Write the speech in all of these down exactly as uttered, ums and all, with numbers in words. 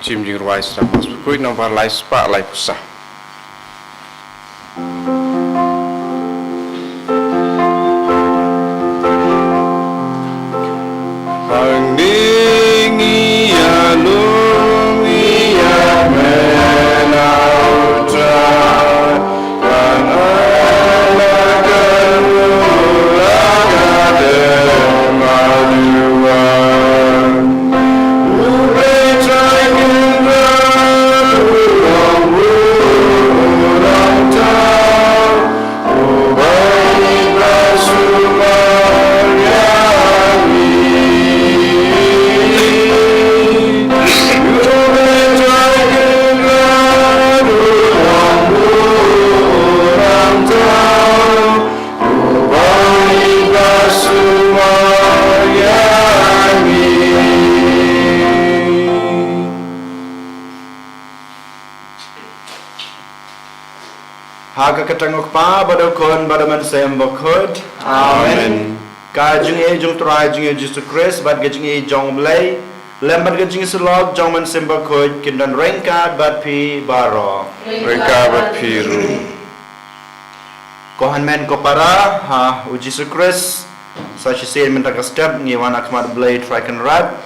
Jingim jingrwai sdang Mass Bakhuid nombar lai spah lai phew saw. Hangne ngi ïalum, ngi ïamen ha U Trai. Ha ka kyrteng U Kpa bad U Khun bad U Mynsiem Bakhuid. Amen. Amen. Ka jingïeit jong U Trai jong ngi U Jisu Khrist bad ka jingïeit jong U Blei, lem bad ka jingïasyllok jong U Mynsiem Bakhuid kin don ryngkat bad phi baroh. Ryngkat bad phi ruh. Ko hynmen ko para ha U Jisu Khrist, sa shisien mynta ka step ngi wan ha khmat U Blei Trai Kynrad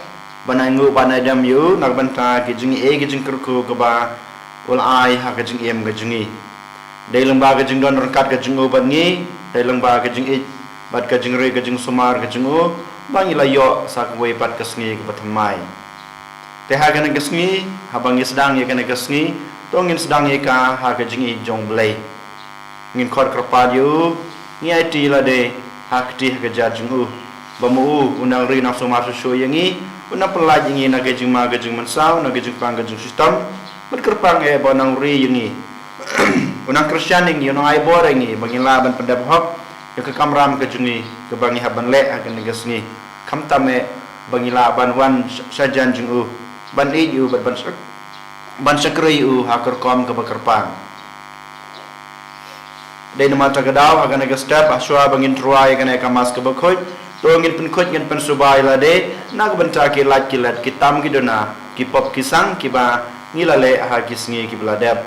ban ai nguh ban ai dem ïa U na ka bynta ki jingïeit ki jingkyrkhu kiba U la ai ha ka jingim ka jong ngi. Dei lyngba ka jingdon ryngkat ka jong U bad ngi, dei lyngba ka jingïeit bad ka jingri ka jingsumar ka jong U ba ngi la ïoh sa kawei pat ka sngi kaba thymmai. Te ha kane ka sngi, haba ngi sdang ïa kane ka sngi, to ngin sdang ïa ka ha ka jingïeit jong U Blei. Ngin khot kyrpad ïa U, ngi aiti lade ha kti ha ka jait jong U. Ba ma U, U nang ri nang sumar shuh shuh ïa ngi, U nang pyllait ïa ngi na ka jingma ka jingmynsaw, na ka jingpang ka jingshitom, bad kyrpang eh ba U nang ri ïa ngi. U nang kyrshan ïa ngi, U nang ai bor ïa ngi, ba ngin lah ban pyndep hok ïa ka kamram ka jong ngi, kaba ngi hap ban leh ha kane ka sngi. Khamtam eh ba ngin lah ban wan sha, sha jan jong U, ban ïeit ïa U, bad ban shak-, ban shakri ïa U ha ka rukom kaba kyrpang. Dei namar kata ka daw, ha kane ka step, ha shuwa ba ngin tyrwa ïa kane ka Mass kaba khuid, to ngin pynkhuid, ngin pynsuba ïa lade na ka bynta ki lait ki let, ki tam ki duna, ki pop ki sang, kiba ngi la leh ha ki sngi kiba la dep.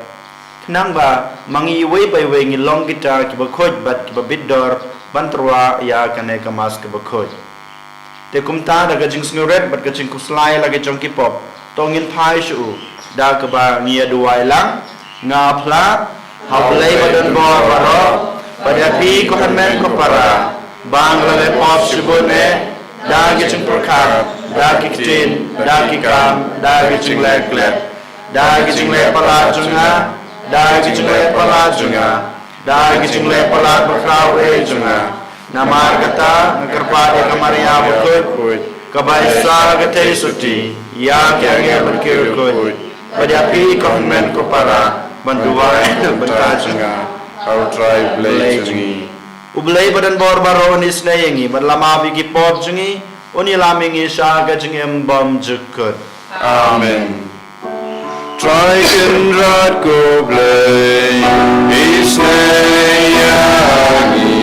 Khnang ba ma ngi iwei pa iwei ngi long kita kiba khuid bad kiba bit dor ban tyrwa ïa kane ka Mass kaba khuid. Te kumta da ka jingsngewrit bad ka jingkhuslai la ka jong ki pop, to ngin phai sha U da kaba ngi ïa duwai lang. Nga phla ha U Blei ba don bor baroh, bad ïa phi ko hynmen ko para, ba nga la leh pop shibun eh, da ki jingpyrkhat, da ki ktien, da ki kam, da ki jingleh klet, da ki jingleh palat jong nga, da ki jingleh palat jong nga, da ki jingleh palat bakhraw eh jong nga. Namar kata nga kyrpad ïa ka Maria bakhuid, kaba ïaishah ka theisotti ïa ki angel bad ki riewkhuid, bad ïa phi ko hynmen ko para, ban duwai na ka bynta jong nga ha U Trai Blei jong ngi. U Blei badonbor baroh un isynei ïa ngi bad lam ap ïa ki pop jong ngi, un ïalam ïa ngi sha ka jingim bymjukut. Amen. Trai Kynrad ko Blei, isynei ïa ngi.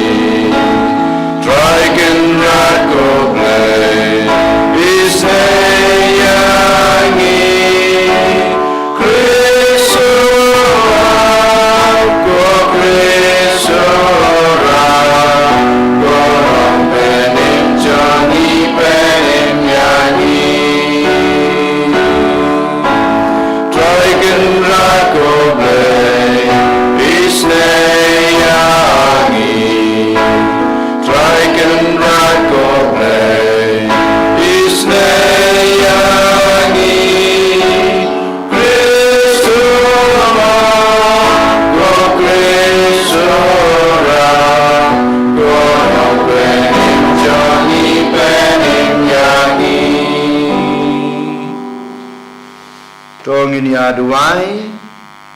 Trai Kynrad ko Blei, isynei ïa ngi. Khrist u ap, ko Khrist u ap, ko Nongpynim jong ngi, pynim ïa ngi. Trai Kynrad ko Blei, isynei ïa ngi. Trai Kynrad ko Blei, isynei ïa ngi. Khrist u ap, ko Khrist u ap, ko Nongpynim jong ngi, pynim ïa ngi. To ngin ïa duwai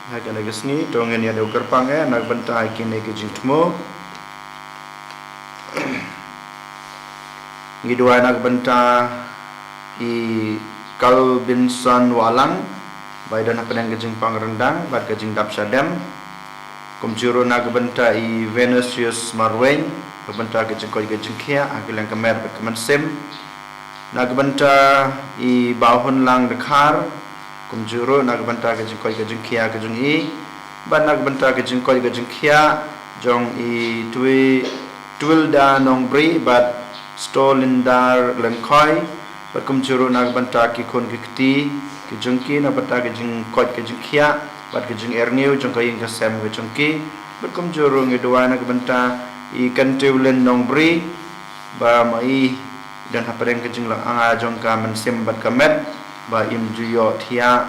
ha kane ka sngi, to ngin ïa duwai kyrpang eh na ka bynta kine ki jingthmu. Ngi duwai na ka bynta i Kalbinson Wahlang, ba i don hapdeng ka jingpang ryndang bad ka jingdap shadem. Kumjuh ruh na ka bynta i Venesius Marwein, na ka bynta ka jingkoit ka jingkhiah ha ka liang ka met bad ka mynsiem. Na ka bynta i Bahunlang Dkhar, kumjuh ruh na ka bynta ka jingkoit ka jingkhiah ka jong i, bad na ka bynta ka jingkoit ka jingkhiah jong i Twi-, Twilda Nongbri bad Stolindar Lyngkhoi, bad kumjuh ruh na ka bynta ki khun ki kti ki jong ki, na ka bynta ka jingkoit ka jingkhiah bad ka jingerngiew jong ka ïing ka sem ka jong ki, bad kumjuh ruh ngi duwai na ka bynta i Kyntiewlin Nongbri, ba ma i don hapdeng ka jinglong anga jong ka mynsiem bad ka met, ba im ju ïoh thiah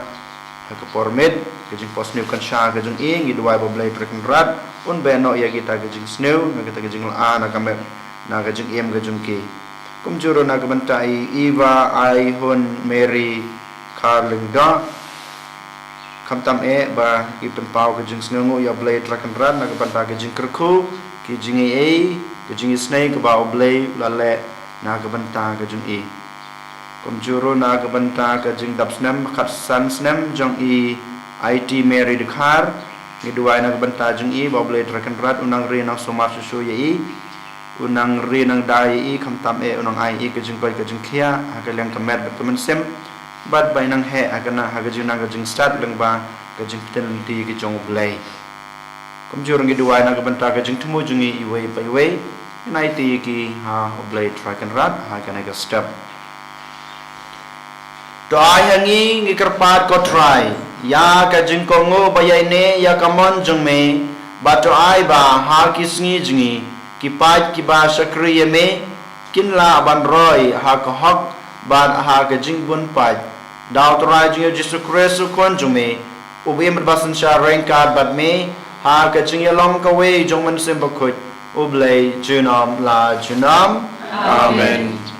ha ka por miet. Ka jingphohsniew kynshah ka jong i, ngi duwai ba U Blei Trai Kynrad un beh noh ïa kita ka jingsniew, na kita ka jinglong anga, na ka met, na ka jingim ka jong ki. Kumjuh ruh na ka bynta i Eva Aihun Mary Kharlyngdoh, khamtam eh ba i pynpaw ka jingsngewnguh ïa U Blei Trai Kynrad na ka bynta ka jingkyrkhu, ki jingaiei, ka jingisynei kaba U Blei u la leh na ka bynta ka jong i. Kumjuh ruh na ka bynta ka jingdap snem khatsan snem jong i Aiti Mary Dkhar, ngi duwai na ka bynta jong i ba U Blei Trai Kynrad u nang ri nang sumar shuh shuh ïa i, u nang ri nang da ïa i, khamtam eh u nang ai ïa i ka jingkoit ka jingkhiah ha ka liang ka met bad ka mynsiem, bad ba i nang heh ha ka na, ha ka jingnang ka jingstad lyngba ka jingpynlong lynti ka jong U Blei. Kumjuh ruh ngi duwai na ka bynta ka jingthmu jong ngi iwei pa iwei, ngi aiti ïa ki ha U Blei Trai Kynrad ha kane ka step. To ai ha ngi, ngi kyrpad ko Trai, ïa ka jingkohnguh ba ïaineh ïa ka mon jong me, bad to ai ba ha ki sngi jong ngi, ki paid kiba shakri ïa me kin lah ban roi ha ka hok bad ha ka jingbun paid. Da U Trai jong ngi U Jisu Khrist U Khun jong me, uba im bad ba synshar ryngkat bad me ha ka jingïalong kawei jong U Mynsiem Bakhuid, U Blei junom la junom. Amen.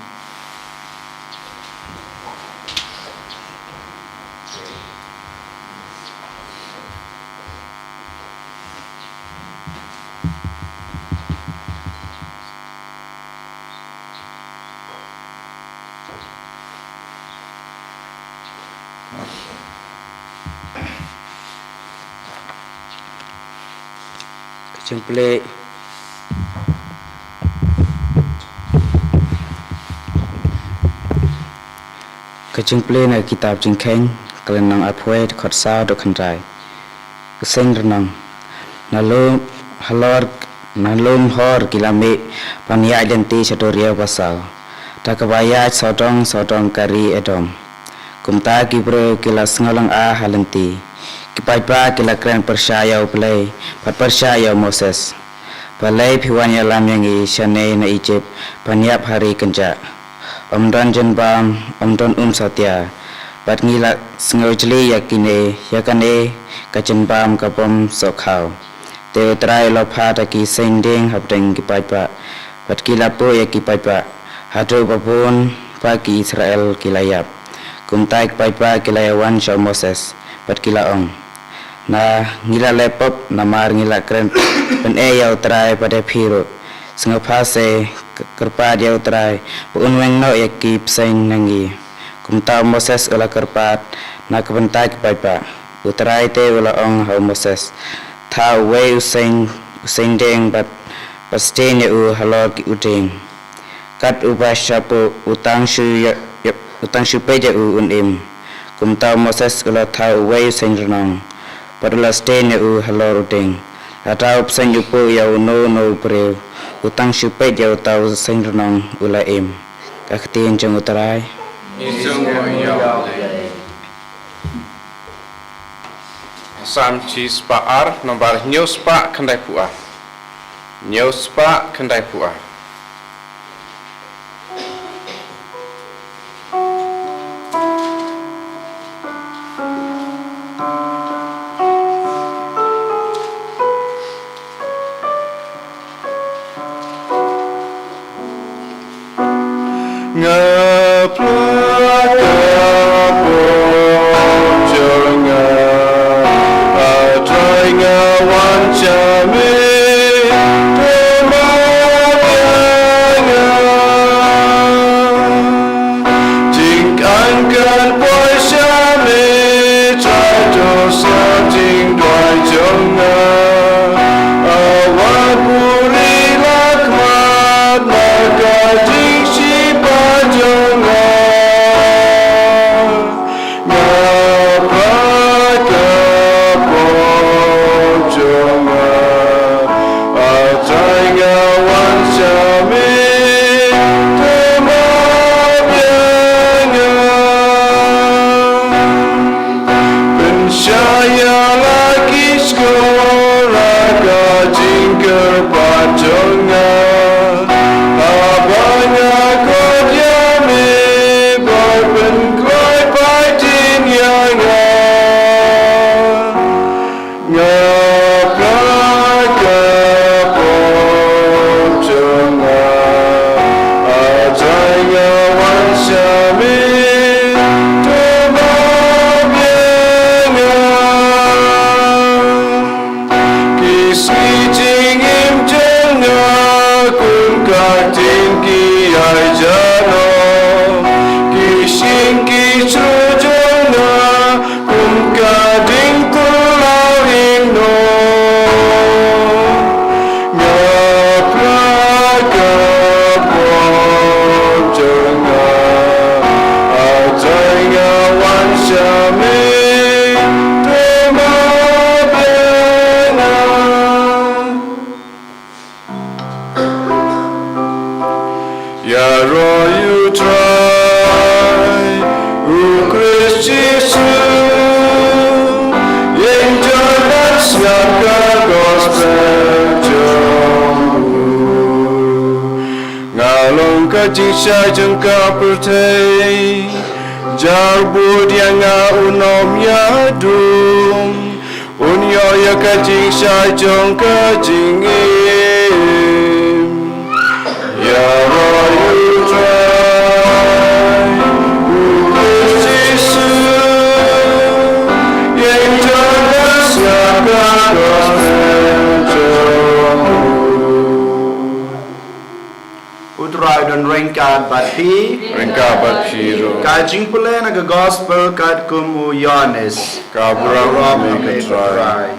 Ka jingpule, ka jingpule na ka kitab Jingkheiñ, ka lynnong arphew wei, dkhot saw haduh khyndai. Ka seng rnong. Na lum halor, na lum hor ki la mih ban ïaid lynti sha duriaw ba saw, da kaba ïaid sawdong sawdong ka ri Edom. Kumta ki briew ki la sngew lynga ha lynti. Ki paidbah ki la kren pyrshah ïa U Blei bad pyrshah ïa u Moses. Balei phi wan ïalam ïa ngi shane na Ijipt ban ïap ha ri kynjah? Ym don jynbam, ym don um satia, bad ngi la sngewjli ïa kine, ïa kane ka jynbam ka bym sohkhaw. Te U Trai u la phah da ki seng dieng hapdeng ki paidbah, bad ki la buh ïa ki paidbah, haduh ba bun ba ki Israel ki la ïap. Kumta ki paidbah ki la ïawan sha u Moses, bad ki la ong, Na, ngi la leh pop namar ngi la kren pyneh ïa U Trai bad ïa phi ruh. Sngewbha se, k-, kyrpad ïa U Trai ba un weng noh ïa ki bseiñ na ngi. Kumta u Moses u la kyrpad na ka bynta ki paidbah. U Trai te u la ong ha u Moses, Thaw uwei u seng, u seng dieng bad, bad sdien ïa u halor ki u dieng. Kat uba sha buh u tang shu ïa, ïa, u tang shu peit ïa u un im. Kumta u Moses u la thaw uwei u seng rnong, bad u la sdien ïa u halor u dieng. Lada u bseiñ u buh ïa uno uno u briew, u tang shu peit ïa uta u seng rnong u la im. Ka ktien jong U Trai. Ngi sngew ïa U Blei. Salm shispah ar, nombar hynñiew spah khyndai phew ar. Hynñiew spah khyndai phew ar. Nga pla ka pop jong nga, A Trai nga wan sha me, to map ïa nga. Jingkhan kan poi sha me, Trai to sngap jingduwai jong nga. A wan puri la khmat na ka jingshitom jong nga. Nga pla ka pop jong nga, A Trai nga wan sha me, to map ïa nga. Pynshai ïa la ki shkor ha ka jingkyrpad jong nga. Haba nga khot ïa me, bad pynkloi paidien ïa nga. Nga pla ka pop jong nga, A Trai nga wan sha me, to map ïa nga. Ki sngi jingim jong nga kum ka ktien ki ïai jano, ki shyieng ki shu jong nga kum ka ding kular ïing noh. Nga pla ka pop jong nga, A Trai nga wan sha me, to map ïa nga. Ïaroh ïa U Trai, U Khrist Jisu, ïeng don bad sngap ka gospel jong u. Nga long ka jingshai jong ka pyrthei, jar bud ïa nga un ym ïadum. Un ïoh ïa ka jingshai jong ka jingim. Ïaroh ïa U Trai, U Khrist Jisu, ïeng don bad sngap ka gospel jong u. U Trai don ryngkat bad phi. Ryngkat bad phi ruh. Ka jingpule na ka gospel katkum u Ïoannis. Ka burom ïa me ko Trai.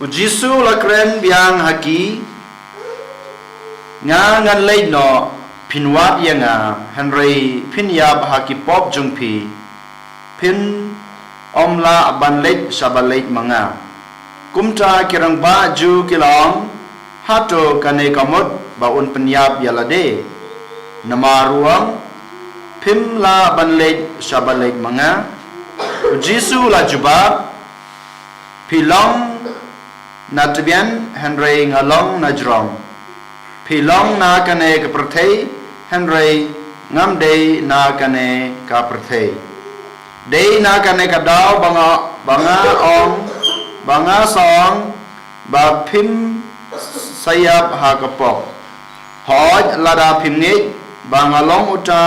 U Jisu u la kren biang ha ki, Nga ngan leit noh, phin wad ïa nga, hynrei phin ïap ha ki pop jong phi. Phin ym lah ban leit shaba leit ma nga. Kumta ki rangbah Jiw ki la ong, hato kane ka mut ba un pynïap ïa lade? Namar u ong, phim lah ban leit shaba leit ma nga. U Jisu u la jubab, phi long na tbian hynrei nga long na jrong. Phi long na kane ka pyrthei, hynrei ngam dei na kane ka pyrthei. Dei na kane ka daw ba nga, ba nga ong, ba nga sa ong, ba phim sa ïap ha ka pop. Hooid, lada phim ngeit ba nga long uta,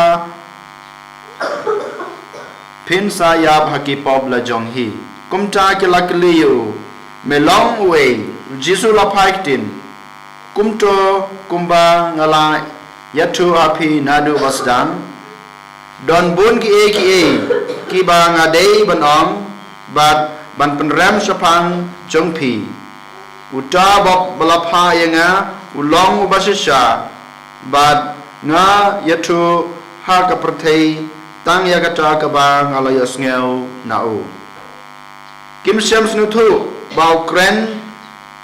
phin sa ïap ha ki pop la jong hi. Kumta ki la kylli ïa u, me long uei? U Jisu la phai ktien, kumto kumba nga la ïathuh ha phi naduh ba sdang. Don bun kiei kiei kiba nga dei ban ong bad ban pynrem shaphang jong phi. Uta ba la phah ïa nga u long uba shisha, bad nga ïathuh ha ka pyrthei tang ïa kata kaba nga la ïohsngew na u. Kim shym sngewthuh ba u kren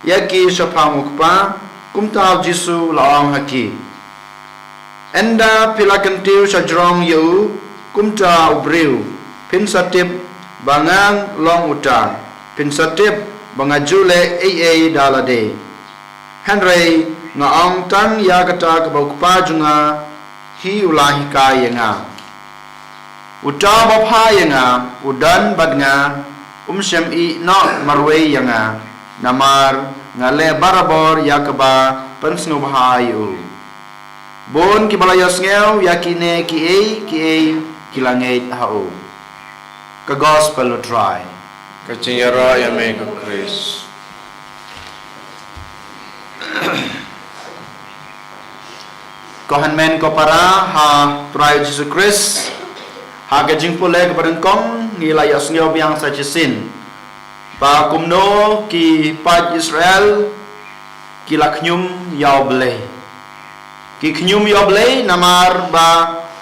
ïa ki shaphang u Kpa. Kumta u Jisu u la ong ha ki, ynda phi la kyntiew shajrong ïa u, kumta u briew, phin sa tip ba nga long uta, phin sa tip ba nga ju leh ei ei da lade. Hynrei nga ong tang ïa kata kaba u Kpa jong nga hi u la hikai ïa nga. Uta uba phah ïa nga u don bad nga, um shym ïeh noh marwei ïa nga, namar nga leh barabor ïa kaba pynsngewbha ïa u. Bun kiba la ïohsngew ïa kine kiei kiei ki la ngeit ha u. Ka Gospel u Trai. Ka jingïaroh ïa me ko Khrist. Ko hynmen ko para ha Trai Jisu Khrist, ha ka jingpule kaba nyngkong ngi la ïohsngew biang sa shisien ba kumno ki paid Israel ki la khñium ïa U Blei. Ki khñium ïa U Blei namar ba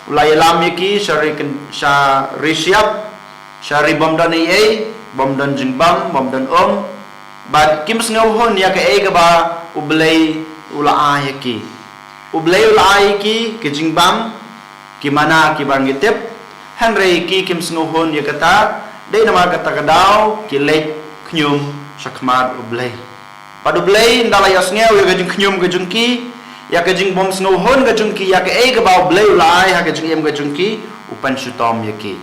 u la ïalam ïa ki sha ri kyn-, sha ri shyiap, sha ri bym don ei ei, bym don jingbam, bym don um. Bad kim sngewhun ïa kaei kaba U Blei u la ai ïa ki. U Blei u la ai ïa ki ka jingbam, ki mana kiba ngi tip, hynrei ki kim sngewhun ïa kata. Dei namar kata ka daw ki leit khñium shakhmat U Blei. Bad U Blei ynda la ïohsngew ïa ka jingkhñium ka jong ki, ïa ka jingbym sngewhun ka jong ki ïa kaei kaba U Blei u la ai ha ka jingim ka jong ki, u pynshitom ïa ki.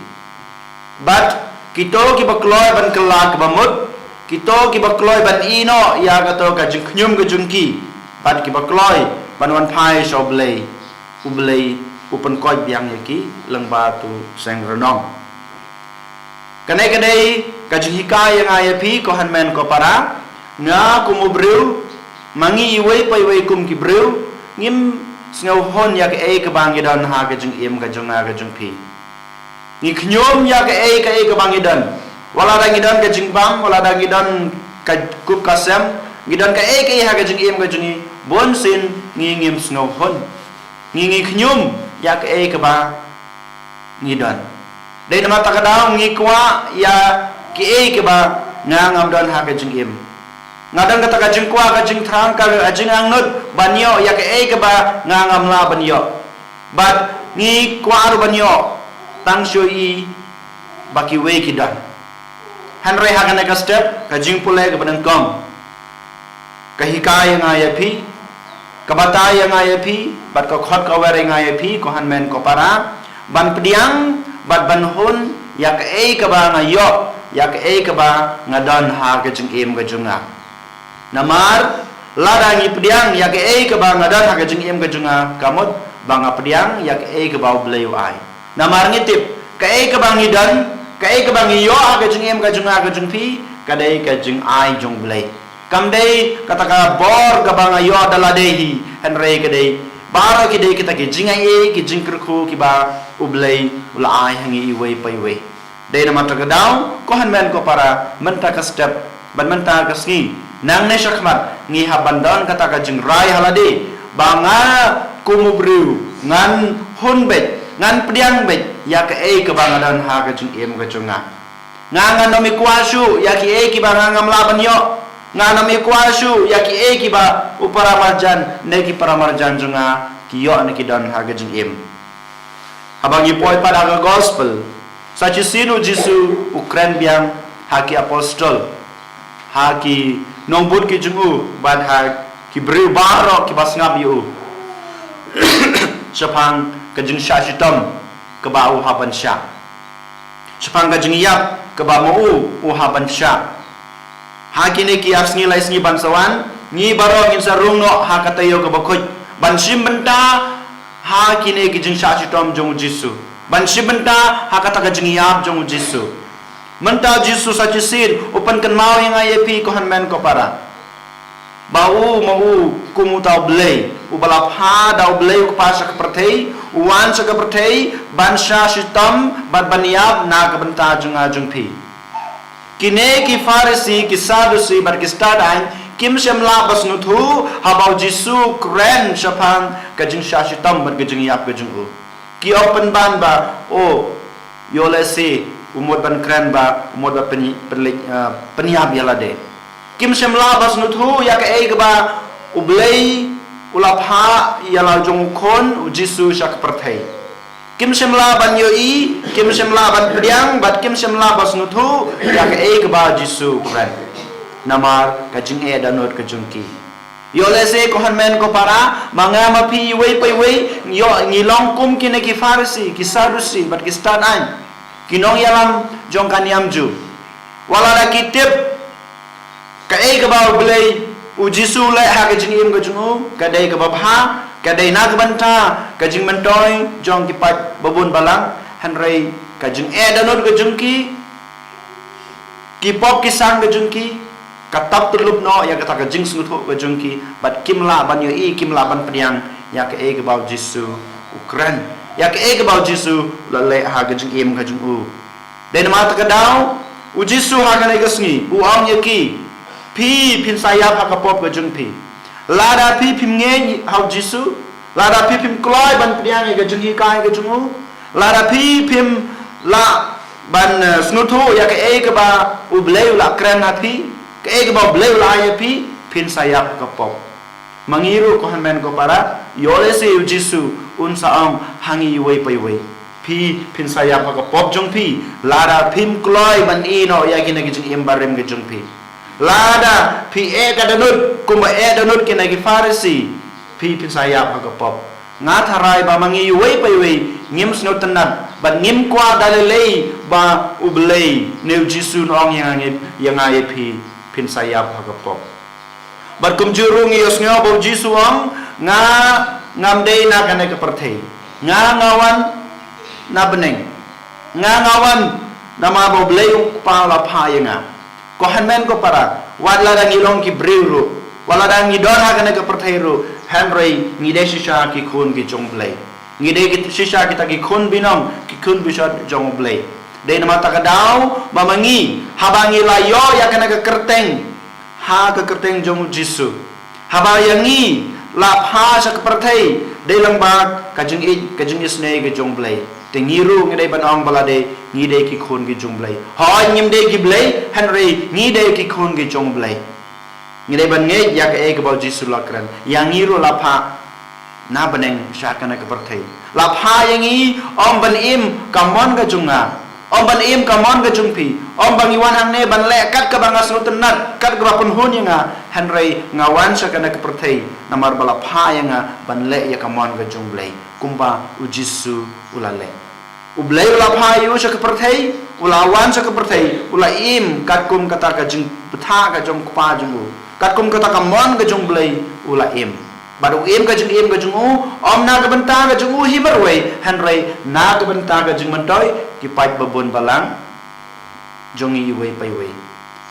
Bad kito kiba kloi ban kylla kaba mut, kito kiba kloi ban ïeh noh ïa kato ka jingkhñium ka jong ki, bad kiba kloi ban wan phai sha U Blei, U Blei u pynkoit biang ïa ki lyngba uto u seng rnong. Kane ka dei ka jinghikai ïa nga ïa phi ko hynmen ko para. Nga kum u briew, ma ngi iwei pa iwei kum ki briew, ngim sngewhun ïa kaei kaba ngi don ha ka jingim ka jong nga ka jong phi. Ngi khñium ïa kaei kaei kaba ngi don. Wat la da ngi don ka jingbam, wat la da ngi don ka kup ka sem, ngi don kaei kaei ha ka jingim ka jong ngi, bun sien ngi ngim sngewhun. Ngi, ngi khñium ïa kaei kaba ngi don. Dei namar kata ka daw ngi kwah ïa kaei kaba nga ngam don ha ka jingim. Nga don kata ka jingkwah, ka jingthrang, ka, ka jingangnud ban ïoh ïa kaei kaba nga ngam lah ban ïoh. Bad ngi kwah ruh ban ïoh tang shuh i ba kiwei ki don. Hynrei ha kane ka step, ka jingpule kaba nyngkong, ka hikai ïa nga ïa phi, ka batai ïa nga ïa phi, bad ka khot ka wer ïa nga ïa phi ko hynmen ko para, ban pdiang bad ban hun ïa kaei kaba nga ïoh, ïa kaei kaba nga don ha ka jingim ka jong nga. Namar lada ngi pdiang ïa kaei kaba nga don ha ka jingim ka jong nga, ka mut ba nga pdiang ïa kaei kaba U Blei u ai. Namar ngi tip, kaei kaba ngi don, kaei kaba ngi ïoh ha ka jingim ka jong nga ka jong phi, ka dei ka jingai jong U Blei. Kam dei kata ka bor kaba nga ïoh da lade hi, hynrei ka dei baroh ki dei kita ki jingai, ki jingkyrkhu kiba U Blei u la ai ha ngi iwei pa iwei. Dei namar kata ka daw, ko hynmen ko para, mynta ka step, bad mynta ka sngi, nangne shakhmat, ngi hap ban don kata ka jingrai ha lade, ba nga kum u briew, ngan hun beit, ngan pdiang beit ïa kaei kaba nga don ha ka jingim ka jong nga. Nga ngan ym ïa kwah shuh ïa kiei kiba nga ngam lah ban ïoh. Nga ngan ym ïa kwah shuh ïa kiei kiba u para marjan ne ki para marjan jong nga ki ïoh ne ki don ha ka jingim. Haba ngi poi pat ha ka Gospel, sa shisien u Jisu u kren biang ha ki apostol, ha ki nongbud ki jong u, bad ha ki briew baroh kiba sngap ïa u. shaphang ka jingshah shitom kaba u hap ban shah, shaphang ka jingïap kaba ma u u hap ban shah. Ha kine ki ar sngi lai sngi ban sa wan, ngi baroh ngin sa rung noh ha ka taïew kaba khuid ban shim bynta ha kine ki jingshah shitom jong u Jisu, ban shim bynta ha kata ka jingïap jong u Jisu. Mynta u Jisu sa shisien u pynkynmaw ïa nga ïa phi, ko hynmen ko para, ba u ma u kum uta u Blei uba la phah da u Blei u Kpa sha ka pyrthei, u wan sha ka pyrthei ban shah shitom bad ban ïap na ka bynta jong nga jong phi. Kine ki Pharisi, ki Sadusi bad ki stad aiñ kim shym lah ba sngewthuh haba u Jisu u kren shaphang ka jingshah shitom bad ka jingïap ka jong u. Ki ong pynban ba, o, ïoh lehse u mut ban kren ba u mut ba pyn, pynleit, eh, pynïap ïa lade. Kim shym lah ba sngewthuh ïa kaei kaba u Blei u la phah ïa la jong u Khun u Jisu sha ka pyrthei. Kim shym lah ban ïohi, kim shym lah ban pdiang bad kim shym lah ba sngewthuh ïa kaei kaba u Jisu u kren. Namar ka jingeh dohnud ka jong ki. Ïoh lehse ko hynmen ko para, ma nga ma phi iwei pa iwei, ïoh ngi long kum kine ki Pharisi, ki Sadusi bad ki stad aiñ, ki nongïalam jong ka niam Jiw. Wat lada ki tip kaei kaba u Blei u Jisu u leh ha ka jingim ka jong u ka dei kaba bha, ka dei na ka bynta ka jingmyntoi jong ki paid babun balang, hynrei ka jingeh dohnud ka jong ki, ki pop ki sang ka jong ki, ka tap tyllup noh ïa kata ka jingsngewthuh ka jong ki, bad kim lah ban ïohi, kim lah ban pdiang ïa kaei kaba u Jisu u kren, ïa kaei kaba u Jisu u la leh ha ka jingim ka jong u. Dei namar kata ka daw u Jisu ha kane ka sngi u ong ïa ki, phi phin sa ïap ha ka pop ka jong phi. Lada phi phim ngeit ha u Jisu, lada phi phim kloi ban pdiang ïa ka jinghikai ka jong u, lada phi phim lah ban, eh, sngewthuh ïa kaei kaba u Blei u la kren ha phi, kaei kaba u Blei u la ai ïa phi, phin sa ïap ha ka pop. Ma ngi ruh ko hynmen ko para, ïoh lehse u Jisu un sa ong ha ngi iwei pa iwei, phi phin sa ïap ha ka pop jong phi lada phim kloi ban ïehnoh ïa kine ki jingim barim ki jong phi. Lada phi eh ka dohnud kumba eh dohnud kine ki Pharisi, phi phin sa ïap ha ka pop. Nga tharai ba ma ngi iwei pa iwei ngim sngewtynnat bad ngim kwah da lei lei ba u Blei ne u Jisu un ong ïa nga, ïa nga ïa phi, phin sa ïap ha ka pop. Bad kumjuh ruh ngi ïohsngew ba u Jisu u ong, nga ngam dei na kane ka pyrthei. Nga nga wan na bneng. Nga nga wan namar ba u Blei u Kpa u la phah ïa nga. Ko hynmen ko para, wat lada ngi long ki briew ruh, wat lada ngi don ha kane ka pyrthei ruh, hynrei ngi dei shisha ki khun ki jong u Blei. Ngi dei ki shisha kita ki khun binong, ki khun bishar jong u Blei. Dei namar kata ka daw ba ma ngi, haba ngi la ïoh ïa kane ka kyrteng ha ka kyrteng jong u Jisu, haba ïa ngi la phah sha ka pyrthei, dei lang bad ka jingïeit, ka jingisynei ka jong u Blei. Te ngi ruh ngi dei ban ong ba lade ngi dei ki khun ki jong u Blei. Hooid ngim dei ki blei, hynrei ngi dei ki khun ki jong u Blei. Ngi dei ban ngeit ïa kaei kaba u Jisu u la kren. Ïa ngi ruh la phah na bneng sha kane ka pyrthei. La phah ïa ngi ym ban im ka mon ka jong nga, ym ban im ka mon ka jong phi, ym ba ngi wan hangne ban leh kat kaba nga sngewtynnat, kat kaba pynhun ïa nga, hynrei nga wan sha kane ka pyrthei namar ba la phah ïa nga ban leh ïa ka mon ka jong u Blei, kumba u Jisu u la leh. U Blei u la phah ïa u sha ka pyrthei, u la wan sha ka pyrthei, u la im katkum kata ka jingbthah ka jong u Kpa jong u, katkum kata ka mon ka jong u Blei u la im. Bad u im ka jingim ka jong u, ym na ka bynta ka jong u hi marwei, hynrei na ka bynta ka jingmyntoi ki paid babun balang jong ngi iwei pa iwei.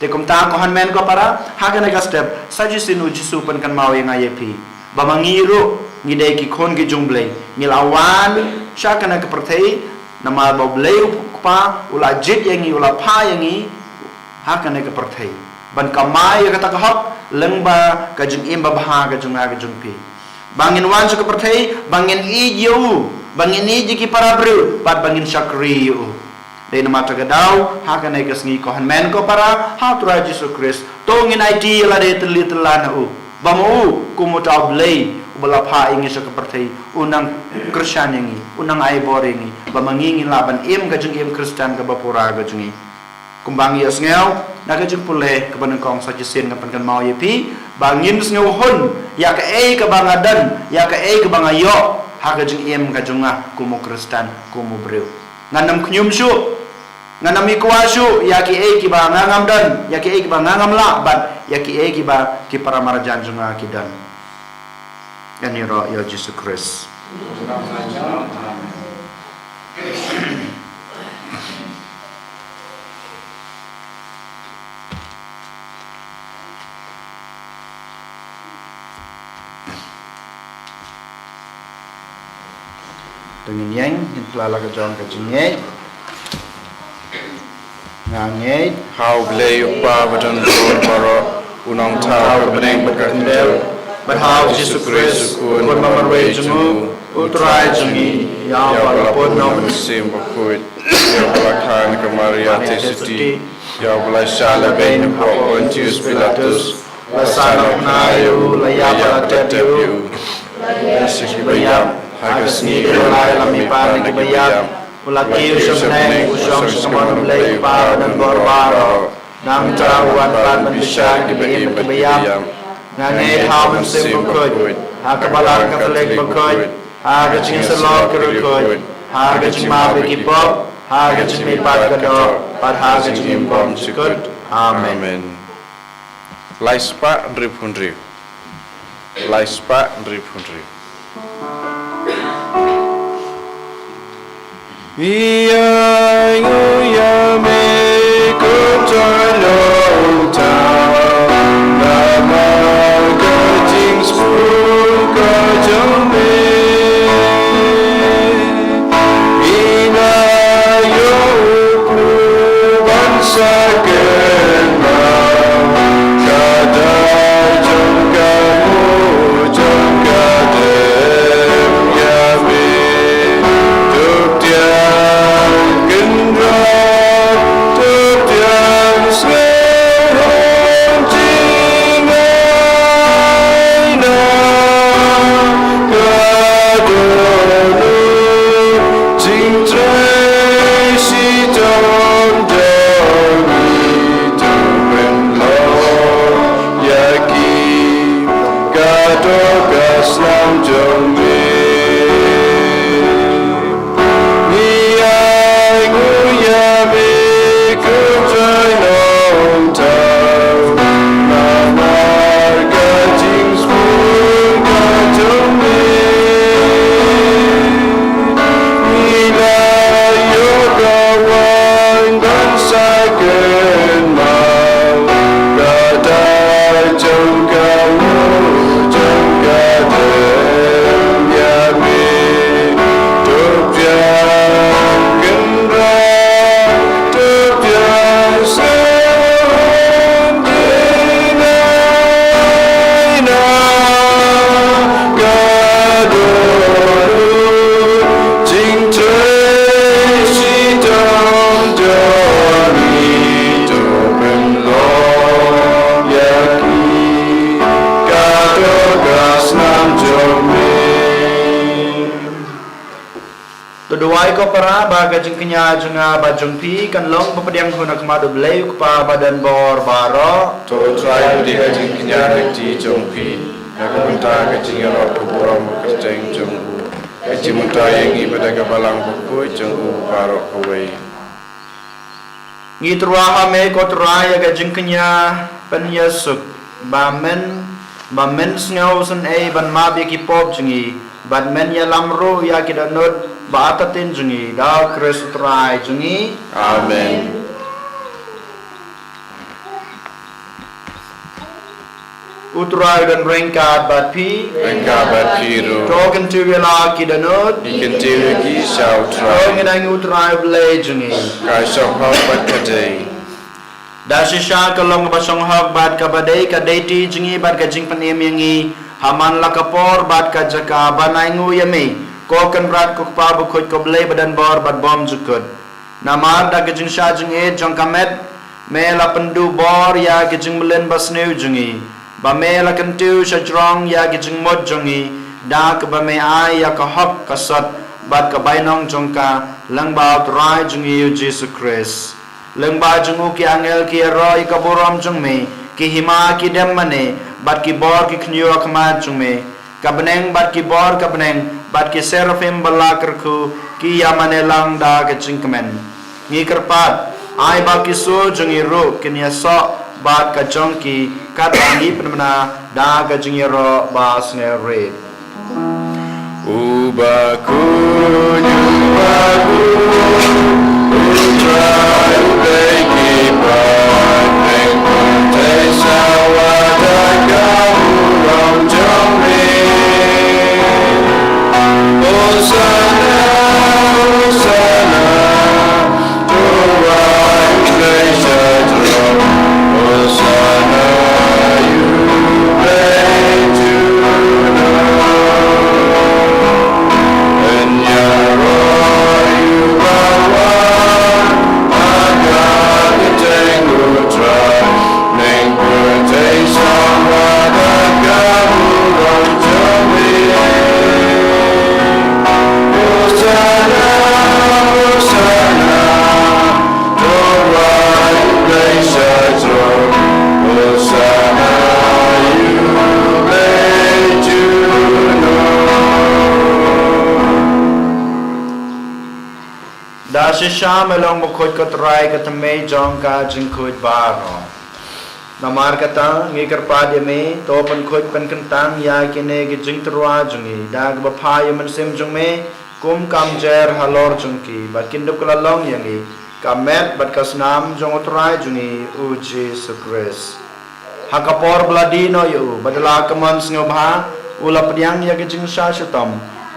Te kumta ko hynmen ko para, ha kane ka step, sa shisien u Jisu u pynkynmaw ïa nga ïa phi ba ma ngi ruh ngi dei ki khun ki jong u Blei, ngi la wan sha kane ka pyrthei namar ba u Blei u Kpa u la jied ïa ngi, u la phah ïa ngi ha kane ka pyrthei ban kamai ïa kata ka hok lyngba ka jingim babha ka jong nga ka jong phi. Ba ngin wan sha ka pyrthei, ba ngin ïeit ïa u, ba ngin ïeit ïa ki para briew, bad ba ngin shakri ïa u. Dei namar kata ka daw, ha kane ka sngi ko hynmen ko para ha u Trai Jisu Khrist, to ngin aiti ïa lade tylli tylla na u. Ba ma u, kum uta u Blei uba la phah ïa ngi sha ka pyrthei, u nang kyrshan ïa ngi, u nang ai bor ïa ngi, ba ma ngi ngin lah ban im ka jingim Khristan kaba pura ka jong ngi. Kumba ngi ïohsngew na ka jingpule kaba nyngkong, sa shisien ngan pynkynmaw ïa phi ba ngin sngewhun ïa kaei kaba nga don, ïa kaei kaba nga ïoh ha ka jingim ka jong nga kum u Khristan, kum u briew. Ngan ym khñium shuh, ngan ym ïa kwah shuh ïa kiei kiba nga ngam don, ïa kiei kiba nga ngam lah, bad ïa kiei kiba ki para marjan jong nga ki don. Ngan ïaroh ïa u Jisu Khrist. To ngin ïeng, ngin phla la ka jong ka jingngeit. Nga ngeit ha U Blei U Kpa badonbor baroh, U Nongthaw ka bneng bad ka khyndew, bad ha U Jisu Khrist, U Khun ba marwei jong U, U Trai jong ngi, ïa uba la pun na U Mynsiem Bakhuid, ïa uba la kha na ka Maria Theisotti, ïa uba la shah lehbeiñ hapoh Pontius Pilatus, la sahnarphna ïa U, la ïap bad la tep ïa U, la ïasyllok ha ka sngi kaba lai, la mihpat na kiba ïap, U la kiew sha bneng, U shong sha ka mon U Blei U Kpa badonbor baroh. Nangta U wan pat ban pynshai kiba im bad kiba ïap. Nga ngeit ha U Mynsiem Bakhuid, ha ka Balang Katholik bakhuid, ha ka jingïasyllok ki riewkhuid, ha ka jingmap ïa ki pop, ha ka jingmihpat ka doh, bad ha ka jingim bymjukut. Amen. Amen. Lai spah hynriewphew hynriew. Lai spah hynriewphew hynriew. Ïa ngi ïa me ko Trai Nongthaw, namar ka jingsuk ka jong me. Ïa u ban sa kynmaw, ka dei jong ka, jong ka dei ïa me. To pdiang kynrad, to pdiang sngewhun jingaina, ka don u jingtrei shitom jong ngi, to pynlong ïa ki, ka doh ka snam jong me. Ngi ainguh ïa me ko Trai Nongthaw, namar ka jingsuk ka jong me. Ngi la ïoh ka waiñ ban sa kynmaw, ka dei jong ka, jong ka dei ïa me. To pdiang kynrad, to pdiang sngewhun jingaina, ka don u jingtrei shitom jong ngi, to pynlong ïa ki, ka doh ka snam jong me. To duwai ko para ba ka jingkñia jong nga bad jong phi kan long ba pdiang hun ha khmat U Blei U Kpa badonbor baroh. To U Trai u die ka jingkñia na ka kti jong phi, na ka bynta ka jingïaroh ka burom ba kyrteng jong u, ka jingmyntoi ïa ngi bad ïa ka balang bakhuid jong u baroh kawei. Ngi tyrwa ha me ko Trai ïa ka jingkñia pynïasuk, ba men, ba men sngew synei ban map ïa ki pop jong ngi, bad men ïalam ruh ïa ki dohnud ba artatien jong ngi, da U Khrist U Trai jong ngi. Amen. U Trai u don ryngkat bad phi. Ryngkat bad phi ruh. To kyntiew ïa la ki dohnud. Ngi kyntiew ïa ki sha U Trai. To ngin ainguh U Trai U Blei jong ngi. Ka shong hok bad ka dei. Da shisha ka long kaba shong hok bad kaba dei ka duty jong ngi bad ka jingpynim ïa ngi ha man la ka por bad ka jaka ban ainguh ïa me, ko Kynrad ko Kpa bakhuid, ko Blei badonbor bad bymjukut. Namar da ka jingshah jingit jong ka met, me la pynduh bor ïa ka jingmlien basniew jong ngi, ba me la kyntiew shajrong ïa ka jingmut jong ngi, da kaba me ai ïa ka hok ka sot bad ka bainong jong ka, lyngba U Trai jong ngi U Jisu Khrist. Lyngba jong u ki angel ki ïaroh ïa ka burom jong me, ki hima ki dem mane, bad ki bor ki khñiuh ha khmat jong me. Ka bneng bad ki bor ka bneng, bad ki seraphim ba la kyrkhu, ki ïa mane lang da ka jingkmen. Ngi kyrpad, ai ba ki sur jong ngi ruh kin ïasoh bad ka jong ki, katba ngi pynbna da ka jingïaroh ba sngewrit. Uba khuid, uba khuid, U Trai U Blei ki paidbah, pynthei sawa da ka burom jong me. Hosanna, Hosanna, to U Blei sha throne. Hosanna, U Blei junom. Yn ïaroh ïa uba wan ha ka kyrteng U Trai. Neng pyrthei sawa da ka burom jong me. Hosanna, Hosanna, to U Blei sha throne. Hosanna, U Blei junom. Da shisha me long bakhuid ko Trai, ka thymmei jong ka jingkhuid baroh. Namar kata, ngi kyrpad ïa me, to pynkhuid pynkyntang ïa kine ki jingtyrwa jong ngi da kaba phah ïa u Mynsiem jong me, kum ka mjer halor jong ki, ba kin dup kylla long ïa ngi ka met bad ka snam jong u Trai jong ngi u Jisu Khrist. Ha ka por ba la die noh ïa u, bad da la ka mon sngewbha, u la pdiang ïa ka jingshah shitom,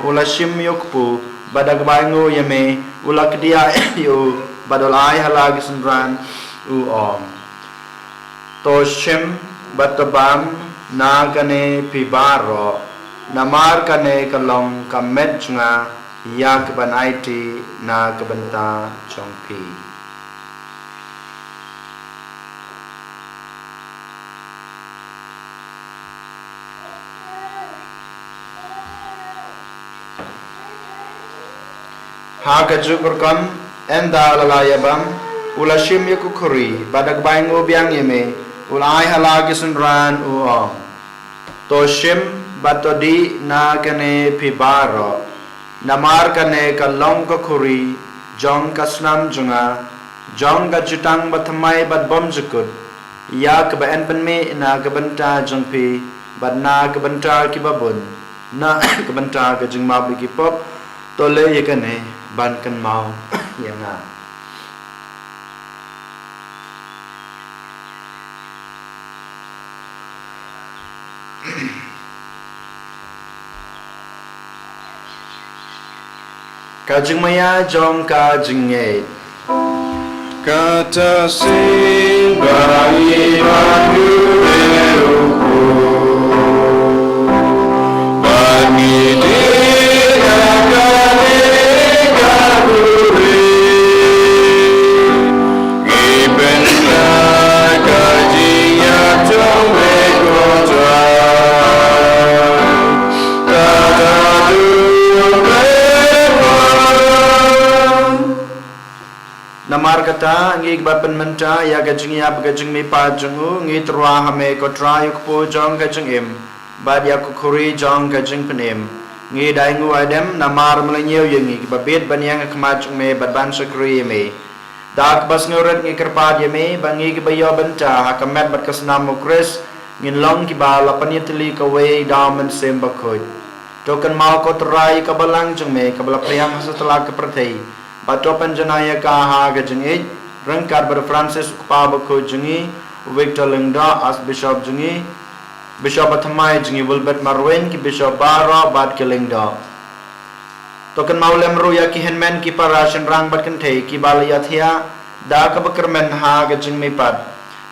u la shim ïa u kpu, bad da kaba ainguh ïa me, u la kdiah ïa u, bad u la ai ha la ki synran, u ong: To shim bad to bam na kane phi baroh, namar kane ka long ka met jong nga, ïa kaban aiti na ka bynta jong phi. Ha kajuh ka rukom, ynda la la ïabam, u la shim ïa ka khuri, bad da kaba ainguh biang ïa me, u la ai ha la ki synran, u ong: To shim bad to dih na kane phi baroh, namar kane ka long ka khuri jong ka snam jong nga, jong ka jutang bathymmai bad bymjukut, ïa kaba yn pynmih na ka bynta jong phi bad na ka bynta kiba bun, na ka bynta ka jingmap ïa ki pop. To leh ïa kane ban kynmaw ïa nga. Ka jingmaïa jong ka jingngeit. Kata sien ba ngi ban ïoh ïa u Blei, ba ngi dih na kane ka khuri. Ngi pynbna ka jingïap jong me ko Trai. Kata duh me wan. Namar kata, ngi kiba pynmynta ïa ka jingïap ka jingmihpat jong u, ngi tyrwa ha me ko Trai, u kpu jong ka jingim, bad ïa ka khuri jong ka jingpynim. Ngi da ainguh aidem namar me la ñiew ïa ngi kiba bit ban ïeng ha khmat jong me bad ban shakri ïa me. Da kaba sngewrit ngi kyrpad ïa me, ba ngi kiba ïoh bynta ha ka met bad ka snam u Khrist, ngin long kiba la pynïatylli kawei da u Mynsiem Bakhuid. To kynmaw ko Trai ïa ka balang jong me kaba la phriang ha satlak ka pyrthei, bad to pynjanai ïa ka ha ka jingïeit, ryngkat bad u Francis u Kpa Bakhuid jong ngi, u Victor Lyngdoh, Archbishop jong ngi, Bishop bathymmai jong ngi Wilbert Marwein, ki Bishop baroh bad ki Lyngdoh. To kynmaw lem ruh ïa ki hynmen, ki para, shynrang bad kynthei kiba la ïathiah da kaba kyrmen ha ka jingmihpat,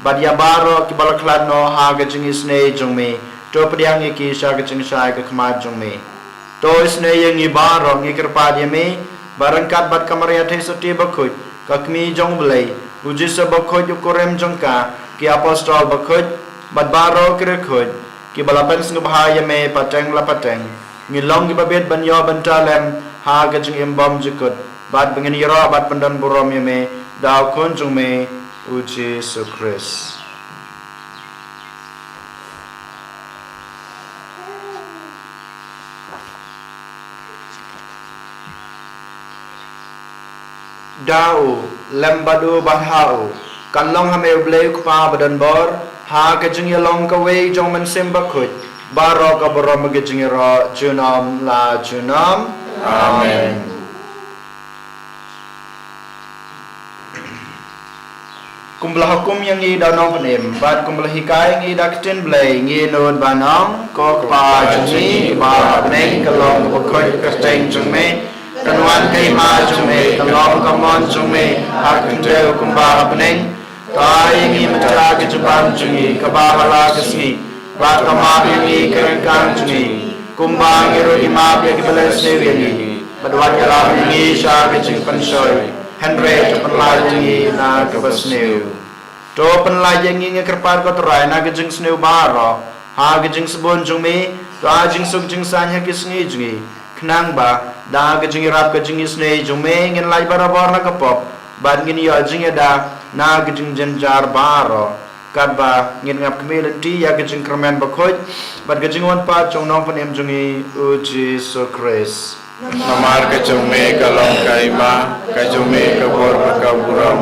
bad ïa baroh kiba la khlad noh ha ka jingisynei jong me, to pdiang ïa ki sha ka jingshai ka khmat jong me. To isynei ïa ngi baroh, ngi kyrpad ïa me, ba ryngkat bad ka Maria Theisotti Bakhuid, ka Kmie jong u Blei, u Jisu Bakhuid u kurim jong ka, ki Apostol Bakhuid, bad baroh ki riewkhuid kiba la pynsngewbha ïa me pateng la pateng, ngin long kiba bit ban ïoh bynta lem ha ka jingim bymjukut, bad ba ngin ïaroh bad pyndonburom ïa me da u Khun jong me u Jisu Khrist. Da u, lem bad u bad ha u, kan long ha me u Blei u Kpa badonbor, ha ka jingïalong kawei jong u Mynsiem Bakhuid, baroh ka burom ka jingïaroh junom la junom. Amen. Kumba la hukum ïa ngi da u nongpynim, bad kumba la hikai ïa ngi da ka ktien Blei, ngi nud ban ong, ko Kpa jong ngi, ba ha bneng, ka long kaba khuid ka kyrteng jong me, kan wan ka hima jong me, kan long ka mon jong me, ha ka khyndew kumba ha bneng. To ai ïa ngi mynta ka jingbam jong ngi, kaba ha la ka sngi, bad to map ïa ngi ki ryngkang jong ngi, kumba ngi ruh ngi map ïa kiba leh sniew ïa ngi. Bad wat ïalam ïa ngi sha ka jingpynshoi, hynrei to pynlait ïa ngi na kaba sniew. To pynlait ïa ngi, ngi kyrpad ko Trai, na ka jingsniew baroh, ha ka jingsbun jong me, to ai jingsuk jingsaiñ ha ki sngi jong ngi. Khnang ba da ka jingïarap ka jingisynei jong me, ngin lait barabor na ka pop, bad ngin ïoh jingïada na ka jingjynjar baroh. Katba ngin ïap khmih lynti ïa ka jingkyrmen bakhuid bad ka jingwan pat jong u nongpynim jong ngi u Jisu Khrist. Namar ka jong me ka long ka hima, ka jong me ka bor bad ka burom,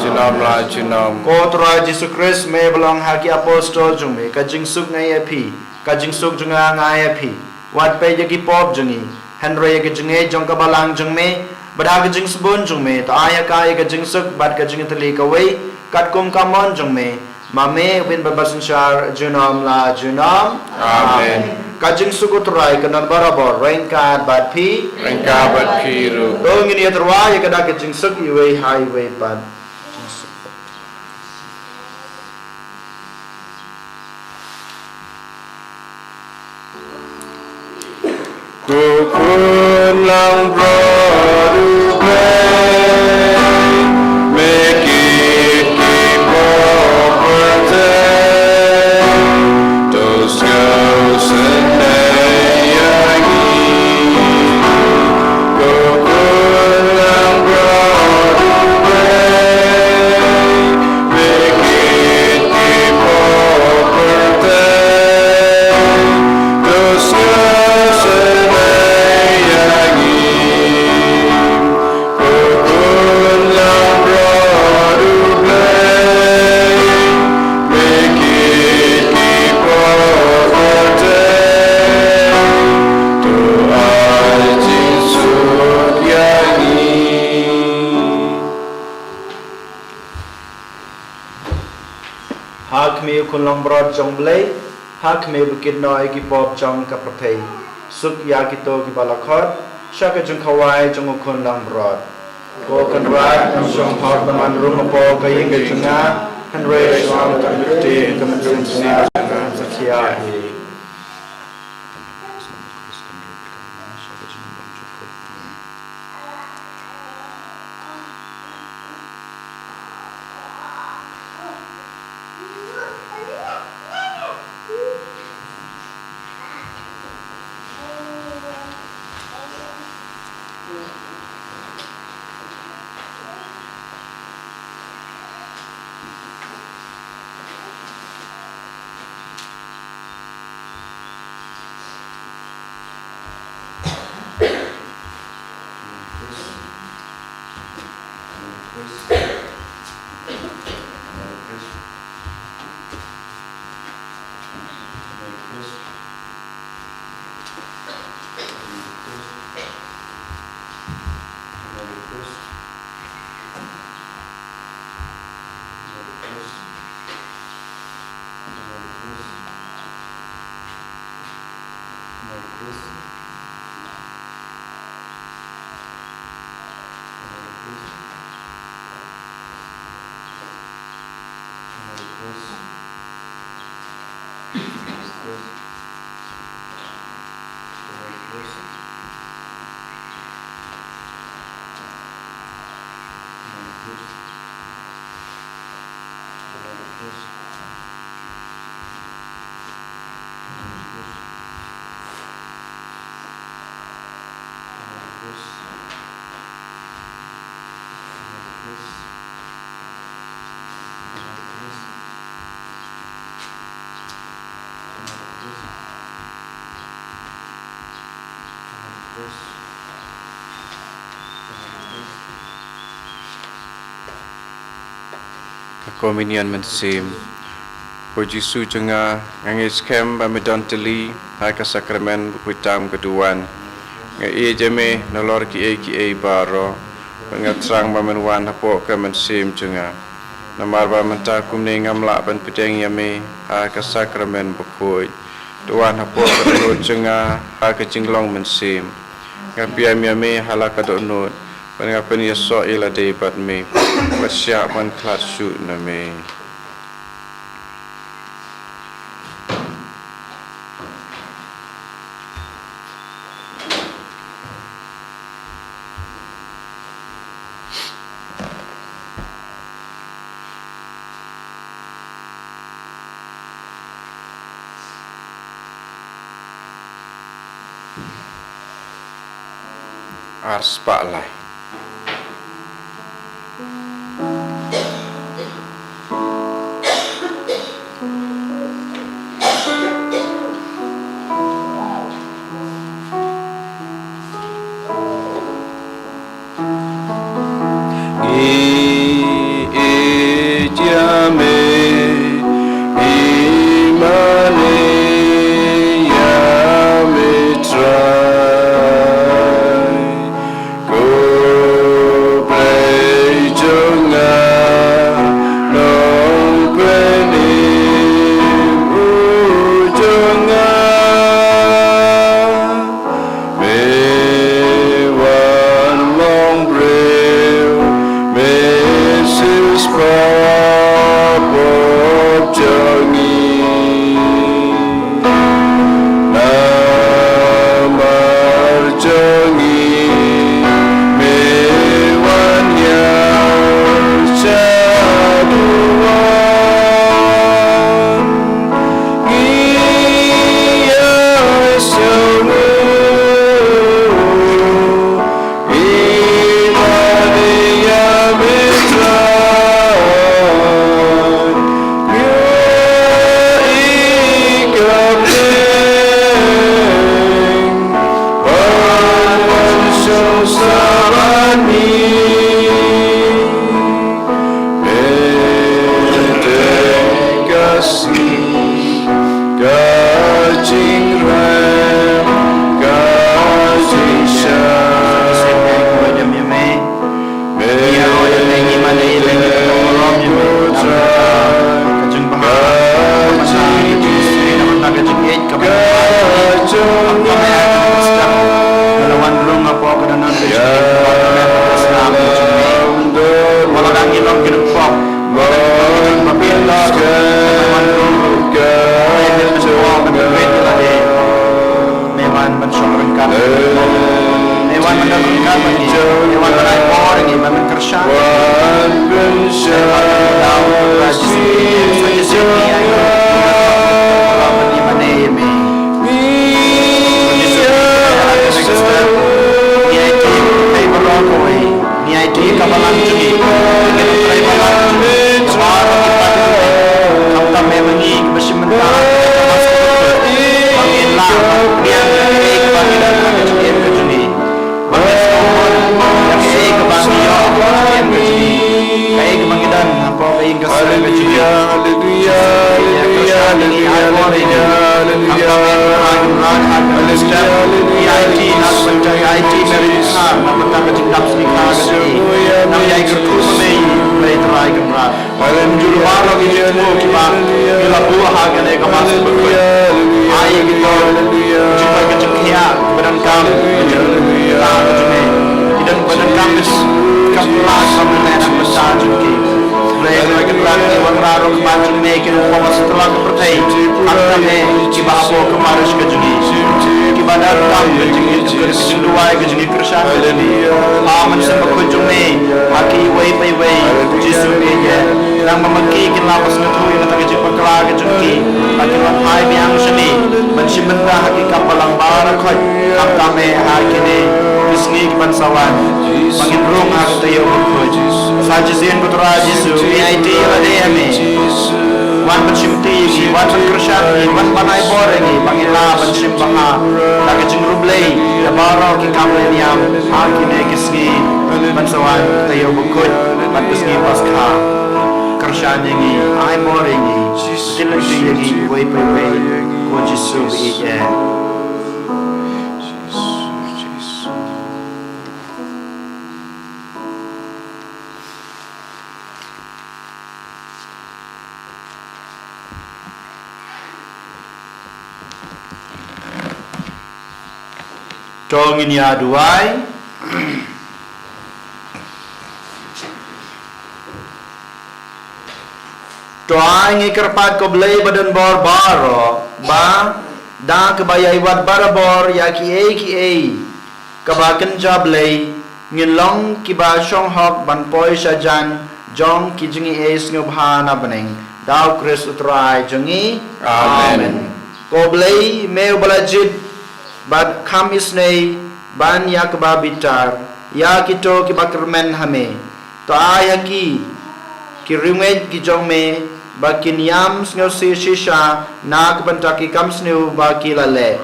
junom la junom. Ko Trai Jisu Khrist, me ba la ong ha ki apostol jong me, ka jingsuk nga ai ïa phi, ka jingsuk jong nga nga ai ïa phi. Wat peit ïa ki pop jong ngi, hynrei ïa ka jingngeit jong ka balang jong me, bad ha ka jingsbun jong me, to ai ha ka ïa ka jingsuk bad ka jingïatylli kawei, katkum ka mon jong me, ma me u Blei ba synshar junom la junom. Amen. Ka jingsuk u Trai kan don barabor ryngkat bad phi. Ryngkat bad phi ruh. To ngin ïatyrwa ïa ka da ka jingsuk iwei ha iwei pat. Ko Khun langbrot U Blei, me kit ki pop pyrthei, to sngewsynei ïa ngi. Ko Khun langbrot U Blei, me kit ki pop pyrthei, to sngewsynei ïa ngi. Ko Khun langbrot U Blei, me kit ki pop pyrthei, to ai jingsuk ïa ngi. Ha khmih, Khun langbrot jong U Blei, ha khmih ba kit noh ïa ki pop jong ka pyrthei. Suk ïa kito kiba la khot sha ka jingkhawai jong U Khun langbrot. Ko Kynrad, ym shym hok ba ngan rung hapoh ka ïing ka jong nga, hynrei shu ong tang ka ktien, ka mynsiem jong nga kan sa thiah hi. Ka Communion Mynsiem. Ko Jisu jong nga, nga ngeit skhem ba me don tylli ha ka sakramen bakhuid tam ka duwan. Nga ïeit ïa me nalor kiei kiei baroh, bad nga thrang ba men wan hapoh ka mynsiem jong nga. Namar ba mynta kumne ngam lah ban pdiang ïa me ha ka sakramen bakhuid. To wan hapoh ka dohnud jong nga ha ka jinglong mynsiem. Nga pdiang ïa me ha la ka dohnud, bad nga pynïasoh ïa lade bad me, bad shah ban khlad shuh na me. Ar spah lai. Ngi ïeit ïa me, ngi mane ïa me Trai. Ko Blei jong nga, Nongpynim u jong nga. Me wan long briew, me siewspah pop jong ngi. Namar jong ngi me wan ïa shaduh wan. Ngi ïa sngewthuh, ngi mane ïa me Trai. Ngi ïa i ka bneng ban wan shong sha lade. Mynta ka sngi ka jingrem ka jingshai. Me wan ban shong ryngkat. Me wan ban don ryngkat bad ngi. Me wan ban ai bor ïa ngi, ban pynkyrshan. Me wan ban daw, Trai Jisu, sa shisien ngi ai bor ïa ngi, ban ai bor ïa ngi. Jisu, ngi ai bor ïa ngi. Ngi aiti ïa ka balang jong ngi, ïa ka trai balang jong ngi, ïa baroh ki paidbah jong ngi. Khamtam me ma ngi kiba shim bynta ha ka Mass ka jong ngi, ba ngin lah ban pdiang ïa kaei kaba ngi don ha ka jingim ka jong ngi. Ba ngin sngewbha ïa kaei kaba ngi ïoh ha ka jingim ka jong ngi. Kaei kaba ngi don hapoh ka ïing ka sem ka jong ngi. Haleluya, haleluya, haleluya, haleluya, haleluya. Khamtam me Trai Kynrad ha kane ka step. Ngi aiti na ka bynta, ngi aiti me Trai na ka bynta ka jingdap sngikha ka jong ngi. Nang ïai kyrkhu ma me, me Trai Kynrad. Haleluya. Baroh ki jingthmu kiba ngi la buh ha kane ka Mass bakhuid. Ai ki don ka jingpait ka jingkhiah kiba donkam ka jingpynlong ka jong me. Ki don kiba donkam ka jingkyrpad ba me leh na ka bynta jong ki. Hynrei Trai Kynrad, ngi wanrah ruh khmat jong me ki nongpop ha satlak ka pyrthei. Khamtam me kiba hapoh ka parish ka jong ngi, kiba donkam ka jing, ka jingduwai, ka jingkyrshan ka jong ngi ha u Mynsiem Bakhuid jong me, ha kiwei pa iwei. Jisu, ngi ïeit, nang ba ma ki kin lah ban sngewthuh ïa kata ka jingpakla ka jong ki, ba kin wan phai biang sha me ban shim bynta ha ki kam balang baroh khoit. Khamtam me ha kine ki sngi kiban sa wan, ba ngin rung ha ka taïew bakhuid. Sa shisien ko Trai Jisu, ngi aiti ïa lade ha me. Wan ban shimti ïa ngi, wan ban kyrshan ïa ngi, wan ban ai bor ïa ngi, ba ngin lah ban shim bha da ka jingriewblei ïa Baroh ki kam leh niam ha kine ki sngi ban sa wan taïew bakhuid bad ka sngi Paskha. Kyrshan ïa ngi, ai bor ïa ngi, ktien lynti ïa ngi uwei pa uwei, ko Jisu ba ïeit eh. To ngin ïa duwai. To ai ngi kyrpad ko Blei ba don bor baroh, ba da kaba ïai wad barabor ïa kiei kiei kaba kynja Blei, ngin long kiba shong hok ban poi sha jan jong ki jingaiei sngewbha na bneng. Da u Khrist u Trai jong ngi. Amen. Amen. Ko Blei, me uba la jied bad kham isynei ban ïa kaba bitar ïa kito kiba kyrmen ha me, to ai ha ki ki riewngeit ki jong me ba kin ïam sngewsih shisha na ka bynta ki kam sniew ba ki la leh,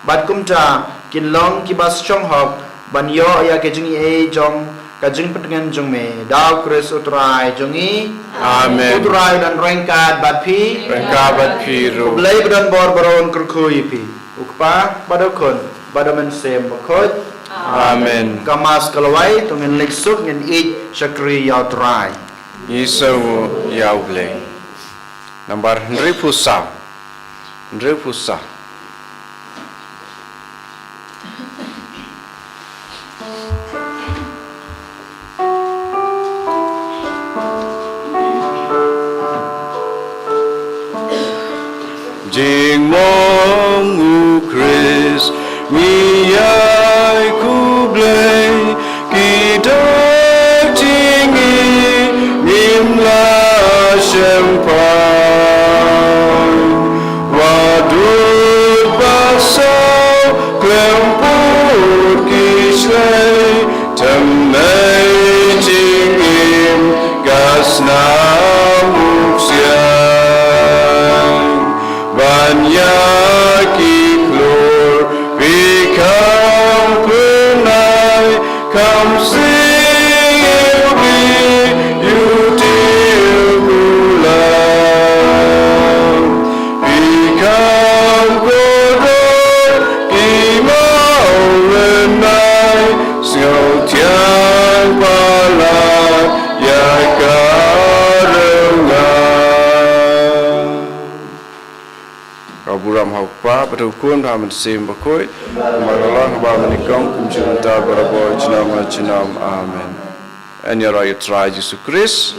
bad kumta kin long kiba shong hok ban ïoh ïa ka jingaiei jong ka jingpyntngen jong me. Da u Khrist u Trai jong ngi. Amen. U Trai un ryngkat bad phi. Ryngkat bad phi ruh. U Blei ba don bor baroh un kyrkhu ïa phi, u Kpa bad u Khun bad u Mynsiem Bakhuid. Amen. Ka Mass ka la wai, to ngin leit suk, ngin ïeit shakri ïa u Trai. Ngi sngewnguh ïa u Blei. Nambar hynriewphew saw. Hynriewphew saw. Jingmong u Khrist, ngi ïai khublei, ki dak jong ngi ngim lah shemphang. Wat dud ba saw khlem put ki shlei, tang ïa jingim ka snam u ksiang. Ban ïa ki khlur phi kham kynai, kham siew phi ïa u dieng u lam. Phi kham kordor ki mawlynnai, sngewthiang palat ïa ka rnga. Ka burom ha u Kpa bad u Khun bad u Mynsiem Bakhuid, kumba la long ha bneng, nyngkong, kumjuh mynta, barabor, junom junom. Amen. Yn ïaroh ïa u Trai Jisu Khrist.